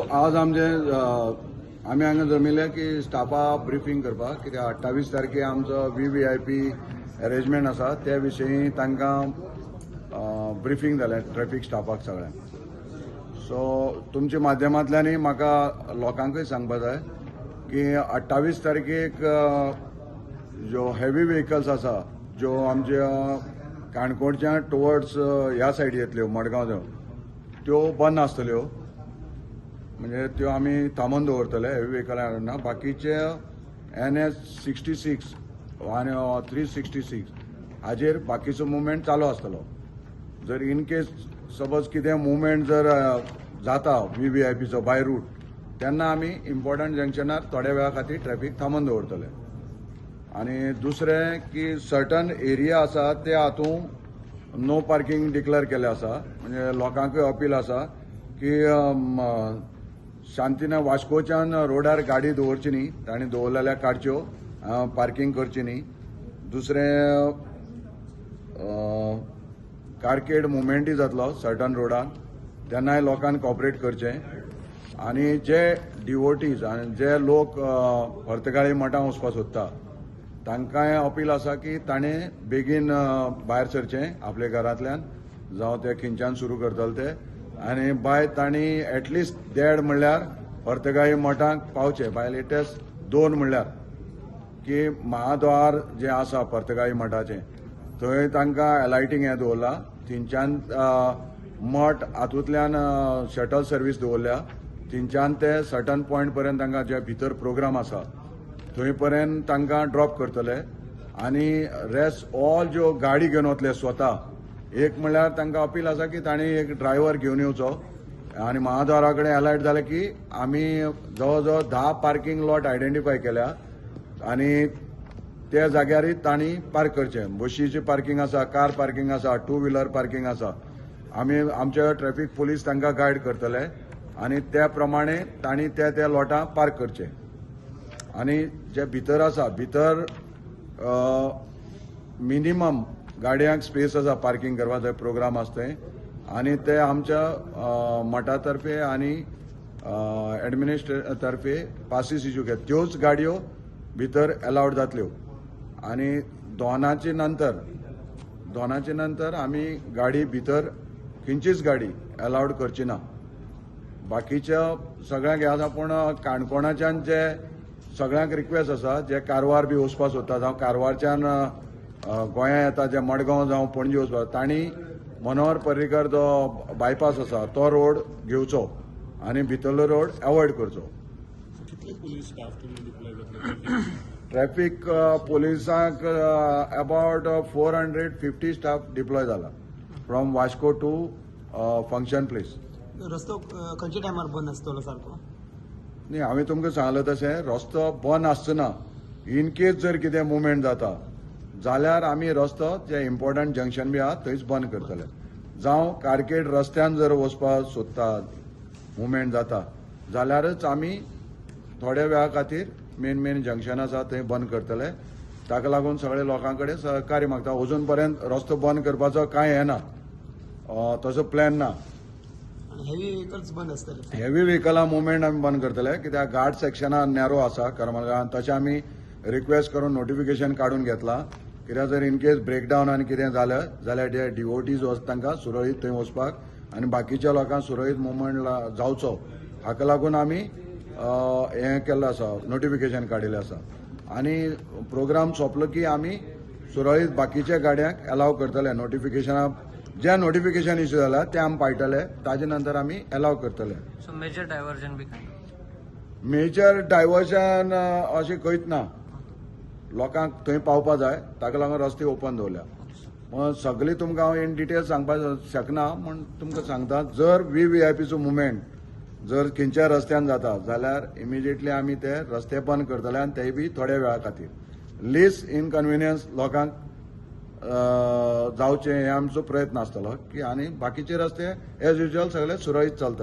आज आमचे आमी हांगा जमिल्ले की स्टाफा ब्रिफींग करपाक, कित्याक 28 तारखे आमचो व्हीव्हीआयपी अरेंजमेंट आसा, त्या विशयी तांकां ब्रिफींग जालें ट्रॅफिक स्टाफाक सगळ्यांक. सो तुमच्या माध्यमांतल्यानूय म्हाका लोकांकूय सांगपा जाय की 28 तारखेक ज्यो हेवी व्हेकल्स आसा, ज्यो आमच्या काणकोणच्यान टुवर्ड्स ह्या सायडी येतल्यो, मडगांव, त्यो बंद आसतल्यो. म्हणजे त्यो आमी थांबोवन दवरतले, हेवी व्हेकल ना. बाकीचे एनएच 66 आनी 366 हाजेर बाकीचो मुवमेंट चालू आसतलो. जर इन केस सपोज कितें मुवमेंट जर जाता व्हीव्हीआयपीचो बाय रूट, तेन्ना आमी इम्पॉर्टंट जंक्शनार थोड्या वेळा खातीर ट्रॅफिक थांबोवन दवरतले. आनी दुसरें की सर्टन एरिया आसा, ते हातूंत नो पार्किंग डिक्लेअर केल्लें आसा. म्हणजे लोकांकूय अपील आसा की शांतीन वास्कोच्यान रोडार गाडी दवरची न्ही, तांणी दवरलेल्या जाल्यार काडच्यो, पार्किंग करची न्ही. दुसरें, कारकेड मुवमेंटूय जातलो सर्टन रोडान, तेन्नाय लोकांक कॉपरेट करचें. आनी जे डिवोटीज आनी जे लोक पर्तगाळी मठां वचपाक सोदता, तांकांय अपील आसा की ताणें बेगीन भायर सरचें आपल्या घरांतल्यान, जावं ते खंयच्यान सुरू करतले ते, आनी बाय तांणी एटलिस्ट 1.5 म्हणल्यार पर्तगाळी मठांक पावचे, बाय लेटेस्ट 2 म्हणल्यार, की महाद्वार जें आसा पर्तगाळी मठाचें, थंय तांकां एलायटींग हें दवरलां. थंयच्यान मठ हातूंतल्यान शटल सर्वीस दवरल्या. थंयच्यान ते सर्टन पॉयंट पर्यंत, तांकां जे भितर प्रोग्राम आसा थंय पर्यंत तांकां ड्रॉप करतले. आनी रेस्ट ऑल ज्यो गाडी घेवन वतले स्वता, एक म्हणल्यार तांकां अपील आसा की तांणी एक ड्रायव्हर घेवन येवचो आनी महाद्वारा कडेन एलायट जाले की आमी जवळ जवळ 10 पार्किंग लॉट आयडेंटिफाय केल्या आनी त्या जाग्यारय तांणी पार्क करचें. बशीची पार्किंग आसा, कार पार्किंग आसा, टू व्हिलर पार्किंग आसा. आमी आमचे ट्रॅफिक पुलीस तांकां गायड करतले आनी त्या प्रमाणे तांणी त्या त्या लॉटां पार्क करचे. आनी जे भितर आसा, भितर मिनिमम गाडयांक स्पेस आसा पार्किंग करपाक, थंय प्रोग्राम आसा थंय. आनी ते आमच्या मठा तर्फे आनी एडमिनिस्ट्रे तर्फे पासीस इश्यू केले, त्योच गाडयो भितर अलावड जातल्यो. आनी 2चे नंतर आमी गाडी भितर, खंयचीच गाडी अलावड करची ना. बाकीच्या सगळ्यांक हें आसा, पूण काणकोणाच्यान जे सगळ्यांक रिक्वेस्ट आसा, जे कारवार बी वचपाक सोदता, जावं कारवारच्यान गोंया येता, जे मडगांव जावं पणजी वचपाक, तांणी मनोहर पर्रीकर जो बायपास आसा तो रोड घेवचो आनी भितरलो रोड एवॉयड करचो. कितले पुलीस स्टाफ तुम्ही डिप्लॉय करतले? ट्रॅफिक पोलिसांक about 450 staff deploy जाला from Vasco to function place. रस्तो खंयच्या टायमार बंद आसतलो सारको? न्ही, हांवें तुमकां सांगलें तशें रस्तो बंद आसचो ना. इन केस जर कितें मुवमेंट जाता जाल्यार आमी रस्तो जे इम्पॉर्टंट जंक्शन बी आहा थंयच बंद करतले. जावं कारकेड रस्त्यान जर वचपाक सोदता, मुवमेंट जाता जाल्यारच आमी थोड्या वेळा खातीर मेन मेन जंक्शन आसा थंय बंद करतले. ताका लागून सगळे लोकां कडेन सहकार्य मागता. अजून पर्यंत रस्तो बंद करपाचो कांय हें ना, तसो प्लॅन ना. आनी हेवी व्हेकल्स बंद आसतले? हेवी व्हेकलां मुवमेंट आमी बंद करतले, कित्याक घाट सेक्शनान नॅरो आसा करमलगांव. तशें आमी रिक्वेस्ट करून नोटिफिकेशन काडून घेतलां, कित्याक जर इन केस ब्रेकडावन आनी कितें जालें जाल्यार जे डिवोटीज वता तांकां सुरळीत थंय वचपाक आनी बाकीच्या लोकांक सुरळीत मुवमेंट जावचो, हाका लागून आमी हें केल्लें आसा, नोटिफिकेशन काडिल्लें आसा. आनी प्रोग्राम सोंपलो की आमी सुरळीत बाकीच्या गाडयांक एलाव करतले. नोटिफिकेशना जे नोटिफिकेशन इश्यू जाला ते आमी पाळटले, ताजे नंतर आमी एलाव करतले. सो मेजर डायव्हर्जन बी काय? मेजर डायवर्जन अशें खंयच ना. लोकांक थंय पावपा जाय, ताका लागून रस्ते ओपन दवरल्या. म्हण सगळी तुमकां हांव इन डिटेल सांगपाक शकना, म्हण तुमकां सांगता, जर व्हीव्हीआयपीचो मुवमेंट जर खंयच्या रस्त्यान जाता जाल्यार इमिजिएटली आमी ते रस्ते बंद करतले आनी तेय बी थोड्या वेळा खातीर. लीस्ट इनकन्विनियन्स लोकांक जावचें हे आमचो प्रयत्न आसतलो की आनी बाकीचे रस्ते एज युजल सगळे सुरळीत चलतले.